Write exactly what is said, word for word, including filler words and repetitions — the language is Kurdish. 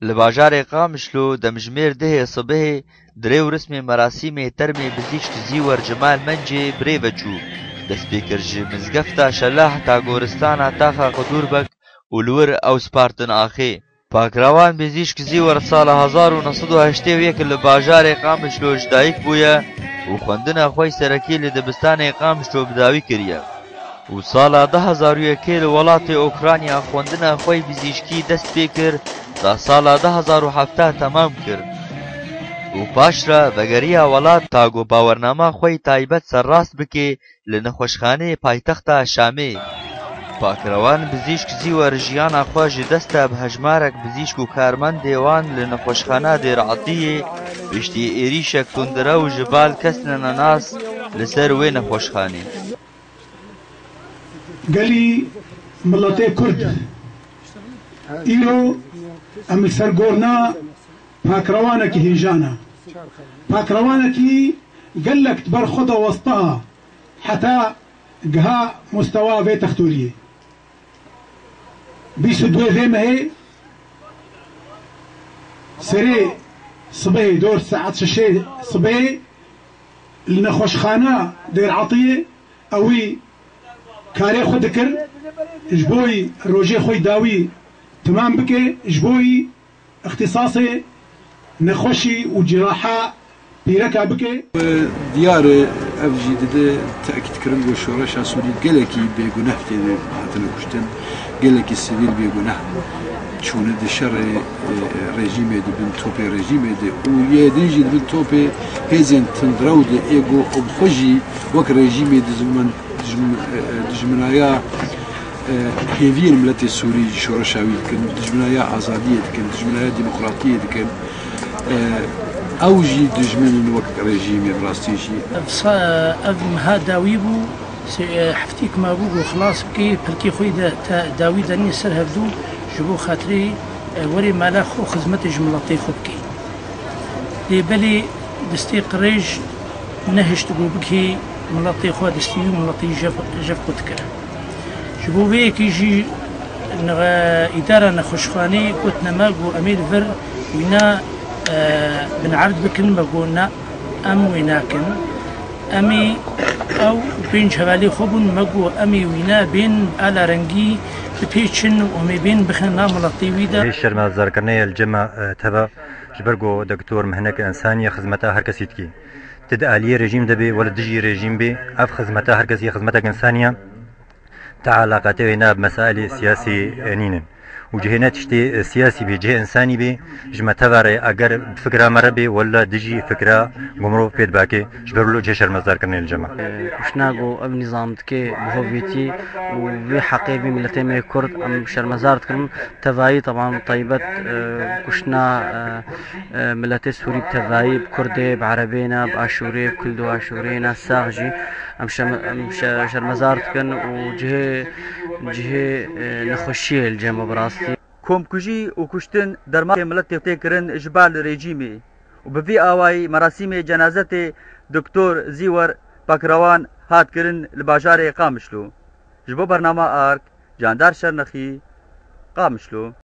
Li bajarê Qamişlo demjimêr dehê sibehê dirê û rismê merasîmê termê bizîşk Zîwer Cemal Mencê birêve çû. Destpêkir ji mizgefta Şelah ta goristana taxa Qidûrbek û li wir ew spartin axê. Pakrewan bizîşk Zîwer sala hezar û neh sed û heştê û yek li bajarê Qamişlo ji dayik bûye û xwendina xwe yî serekî li dibistanê Qamişlo bi dawî kiriye. Û sala du hezar û yekê li welatê Ukrayna xwendina xwe yî bizîşkî dest pê kir, da sala du hezar û hevdeh temam kir. Û paş re vegeriya welat ta ku bawernama xwe yî taybet serrast bike li nexweşxaneyê paytexta Şamê. Pakrewan bizîşk Zîwer jiyana xwe ji dest de bi hejmarek bizîşk û karmendê wan li nexweşxana Dêr Etiyê piştî êrîşek tundrew ji bal kesine nenas li ser wê nexweşxanê. Gelî miletê Kurd, îro em li ser gorna pakrewanekî hêja ne. Pakrewanekî gelek di ber xwe de westa heta giha mustewa vê textoriyê. Bîst û duyê vê mehê serê sibehê, dor saet şeşê sibehê li nexweşxana Dêr Etiyê ewî karê xwe dikir, ji bo yî rojê xwe yî dawî temam bike, ji bo yî îxtîsasê nexweşî û ciraha pîreka bike. Diyar e, ev jî dide tekîdkirin ku şoreşa Sûrî gelekî bêguneh tê de hatine kuştin, gelekî sivîl bêguneh çûne di şerê, e, rejîmê, di bin topê rejîmê de û yê din jî di bin topê hêzên tundrew de ê ku ew xwe jî wek rejîmê dizimin, dijmin-, e, e, dijminaya, e, hêviyên miletê Sûrî ji şoreşa wî dikin, dijminaya azadiyê dikin, dijminaya demokratiyê dikin. E, ew jî dijmin in wek rejîmê bi rastî jî. Ev sa-, ev meha dawî bû, se-, e, heftîk mabû ku xilas bike, pilkê xwe de te-, dawî danî ser hevdû ji bo xatirê, e, werê mala xwe xizmetê ji miletê xwe bike. Lê belê destê qirêj nehişt ku bigihê miletê xwe destî û miletî jev, jev qut kir. Ji bo vê yekê jî ne-, îdara nexweşxanê gotine me ku em ê li vir wîna, e, binerd bikin, me got na, em wê nakin. Em ê ew pênc hevalê xwe bûn, me got em ê wîna bên ala rengî bipêçin û em ê bên bixin nav miletê wî de. Vê şermezarkirinê li cem me, e, teva ji ber ku doktor mehnek însanî ye, xizmeta her kesî dikî. Ti di aliyê rejîm de bê, wele dijî rejîm bê, ev xizmeta her kesî ye, xizmetek însanî ye. Te eleqetê wê ne bi mesailê siyasî, e, nînin. Û cihê ne tiştê, e, siyasî bê, cihê însanî bê, ji me teva re, eger bi fikra me re bê, wele dijî fikra ku mirov pê dibakê, ji ber wilo cihê şermezarkirinê li cem me. Kuştina ku ev nîzam dike bi hovêtî û vê heqê vî miletê me Kurd em şermezar dikin. Tevayî, teban, taybet, e, kuştina, e, e, miletê Sûrî bi tevayî, bi Kurdê, bi Erebê ne, bi Aşûrê, bi Kuldo Aşûrê ne, sax jî em şem-, em şe-, şermezar dikin û cihê, cihê, e, nexweşiyê li cem me bi rastî. Komkujî û kuştin dermanê miletê tê kirin ji bal rejîmê û bi vî awayî merasîmê cenazetê Doktor Zîwer Pakrewan hat kirin li bajarê Qamişlo. Ji bo bernama Ark, Candar Şernexî, Qamişlo.